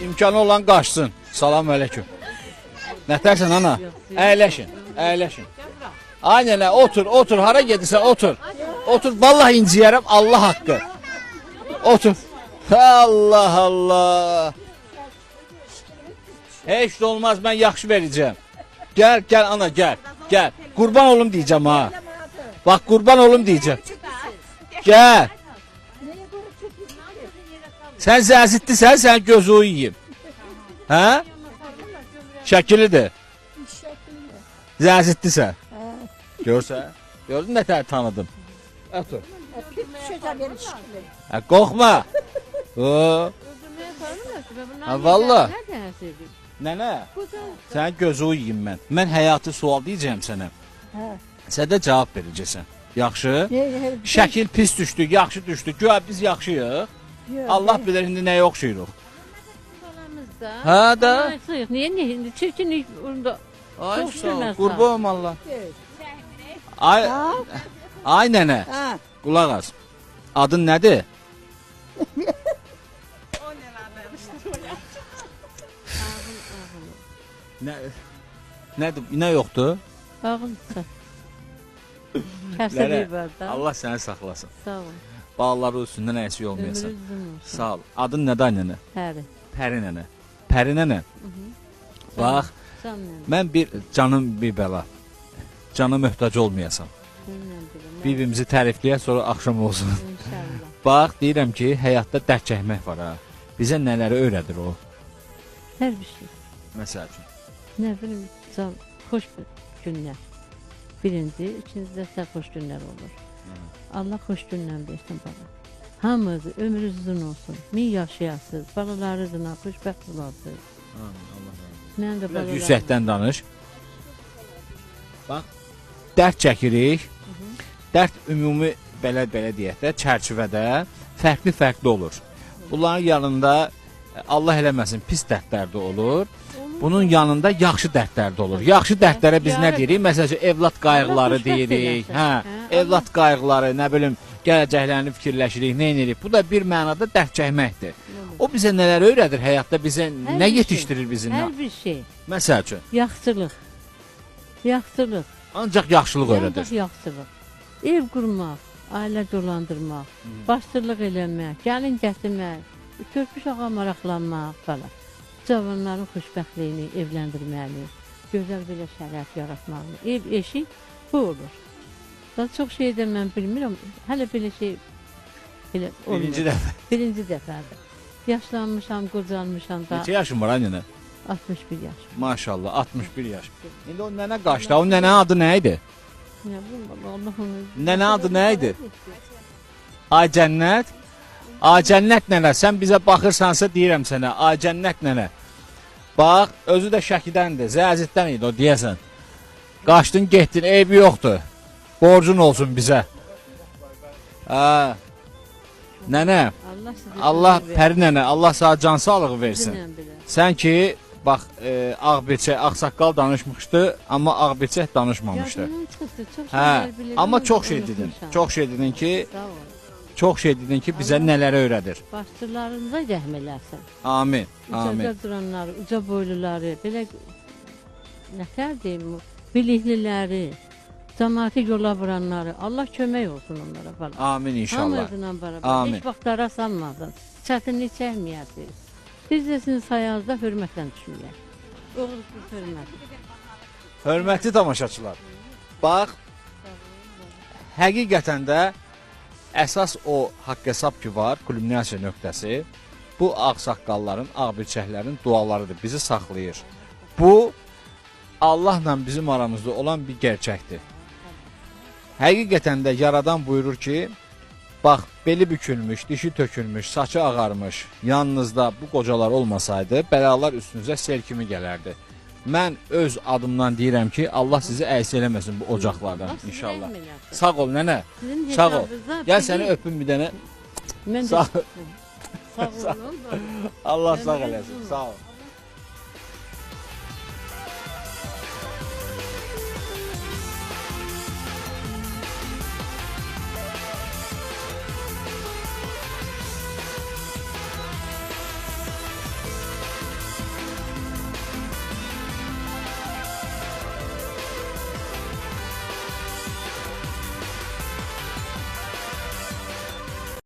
İmkanı olan qaçsın. Salam aleyküm. Nətərsən ana? Əyləşin, əyləşin. Ay nənə, otur, otur. Hara gedirsən, otur. Otur, vallahi inciyərəm, Allah haqqı. Otur. Allah Allah. Heç də olmaz, mən yaxşı verəcəm. Gəl, gəl ana, gəl. Gəl. Qurban olum deyəcəm ha. Bax, qurban olum deyəcəm. Gəl. Sən zəzitlisən, sən gözü uyuyayım. Hə? Şəkilidir. Zəzitlisən. Görsən? Gördün nə tər tanıdım. Otur. Hə, qorxma. O, Ha, valla. Nənə, sən gözü uyuyayım mən. Mən həyatı sual deyəcəm sənə. Hə. Sən də cavab verəcəksən. Yaxşı? Şəkil pis düşdü, yaxşı düşdü. Güya biz yaxşıyıq. Allah bilir indi nəyə oxşayırıq. Hə də. Niyə niyə indi çirkinlik onda Ay Çox sağ ol, şükür, qurban olum Allah. Ay, ay nənə, Ha. qulaq as. Adın nədir? Nə, nədir, nə yoxdur? Ağıl Kəsəlik var da. Allah səni saxlasın. Sağ ol. Balaları üstündən əksik olmayasan. Ömrünüz uzun olsun. Sağ ol. Adın nədir ay nənə? Pəri. Pəri nənə. Pəri nənə. Bax, Can nənə. mən bir canım bir bəla. Cana möhtac olmayasan. Mənlə belə. Bir-birimizi tərifləyək, sonra axşam olsun. İnşallah. Bax, deyirəm ki, həyatda dərd çəkmək var ha. Bizə nələri öyrədir o? Hər bir şey. Məsəl üçün. Nə bilim, can, xoş bir günlər. Birinci, ikinci də sənə xoş günlər olur. Allah xoş günlər versin bana. Hamınızı ömrünüz uzun olsun. Min yaşayasınız. Balalarınızla xoşbəxt olasınız. Mənim də Biraz balalarım. yüksəkdən danış. Bax, dərd çəkirik. Dərd ümumi belə deyək də, çərçivədə fərqli-fərqli olur. Bunların yanında Allah eləməsin pis dərdlər də olur. Bunun yanında yaxşı dərdlər də olur. Yaxşı dərdlərə biz nə deyirik? Məsəl üçün evlad qayğıları Allah xoşbəxt deyirik. eləsin. Hə, Hə, evlad qayğıları, nə bilim, gələcəklərini fikirləşirik, nə edirik? Bu da bir mənada dərd çəkməkdir. O bizə nələr öyrədir həyatda, bizə Hər nə bir şey. yetişdirir bizi? Hər bir şey. Məsəl üçün, Yaxşılıq. Yaxşılıq. ancaq yaxşılıq öyrədir. Ancaq yaxşılıq. Ev qurmaq, ailə dolandırmaq, başçılıq eləmək, gəlin gətirmək, körpü uşağa maraqlanmaq falan. Cavanların xoşbəxtliyini, evləndirməyini, gözəl belə şərait yaratmağını. Ev, eşik bu olur. Daha çox şey də mən bilmirəm. Hələ belə şey belə olmur. Birinci dəfə. Birinci dəfədir. Yaşlanmışam, qocalmışam da. Neçə yaşın var ay nənə? 61 yaş. Maşallah, 61 yaş. İndi o nənə qaçdı. O nənənin adı nə idi? Nə bilim, Allah onu. Nənə adı nə idi? Ay Cənnət. Ay Cənnət nənə, sən bizə baxırsansa deyirəm sənə, Ay Cənnət nənə. Bax, özü də Şəkidəndir, Zəziddən idi o deyəsən. Qaçdın, getdin, eybi yoxdur. Borcun olsun bizə. Hə. Nənə, Allah sizi Allah Pəri nənə, Allah sənə can sağlığı versin. Sizinlə belə. Sən ki, bax, ağ birçək, ağsaqqal danışmışdı, amma ağ birçək danışmamışdı. Yadımdan çıxdı, çox Hə, şeylər bilirəm, amma çox şey dedin. unutmuşam. Çox şey dedin ki, Sağ ol. çox şey dedin ki, bizə nələri öyrədir. Başçılarınıza rəhm eləsin. Amin. Amin. Ucaca duranları, uca boyluları, belə nətər deyim, bilikliləri, cəmaəti yola vuranları, Allah kömək olsun onlara bala. Amin inşallah. Hamısından bərabər. Amin. Heç vaxt dara salmasın. Çətinlik çəkməyəsiniz. Biz də sizin sayənizdə hörmətlə düşünməyək. Oğul qız hörmət. Hörmətli tamaşaçılar. Bax, həqiqətən də əsas o haqq hesab ki var, kulminasiya nöqtəsi, bu ağsaqqalların, ağbirçəklərin dualarıdır, bizi saxlayır. Bu Allahla bizim aramızda olan bir gerçəkdir. Həqiqətən də Yaradan buyurur ki, bax, beli bükülmüş, dişi tökülmüş, saçı ağarmış, yanınızda bu qocalar olmasaydı, bəlalar üstünüzə sel kimi gələrdi. Mən öz adımdan deyirəm ki, Allah sizi əks eləməsin bu ocaqlardan Allah sizi inşallah. rəhm eləsin. Sağ ol nənə. Sizin Sağ ol. hesabınıza Gəl bizi- səni öpüm bir dənə. Mən də Sağ sağ olun. Allah sağ Ömrünüz eləsin. uzun Sağ ol.